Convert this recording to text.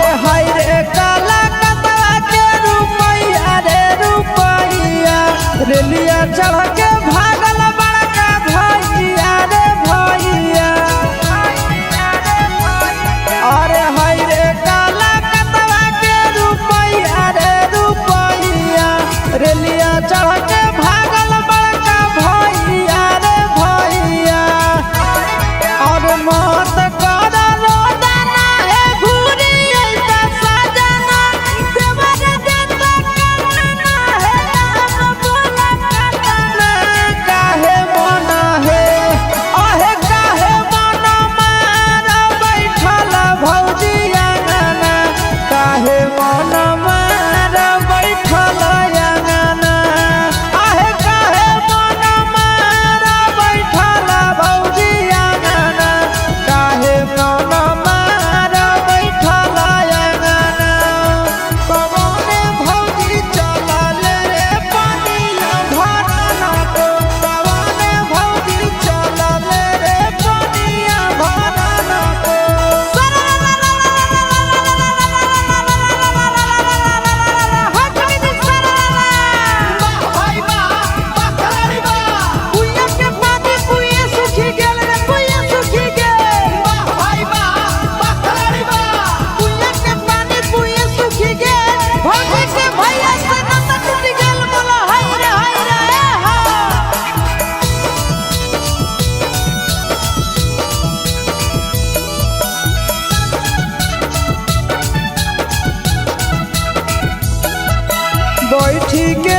अरे हाय रे काला कतवा के रुपैया रे रुपैया, रेलिया चढ़ के भागल बड़का भैया रे भैया। अरे हाय रे काला कतवा के रुपैया रे रुपैया, रेलिया चढ़ के भागल बड़का भैया रे भैया। और मत कर रोदना हे घूरी ऐसा सजना, देवर देता कमाना है हम बोला कतना। काहे मन हे अहे काहे मन मार बैठल भौजी अंगना, काहे मन मार बैठल अंगना, अहे काहे मन मार बैठल भौजी अंगना, काहे मन मार बैठल अंगना। कवने भौजी चलल रे पनिया भरना को, कवने भौजी चलल रे पनिया भरना को। वाह भाई वाह, वाह खिलाड़ी वाह। कुइया के पानी कुइया सुखी गेल रे कुइया सुखी गेल। वाह भाई वाह, वाह खिलाड़ी वाह। कुइया के पानी कुइया सुखी गेल, भौजी के भैया से नाता टूटी गेल। बोला हाय रे हाय रे हा। बैठी के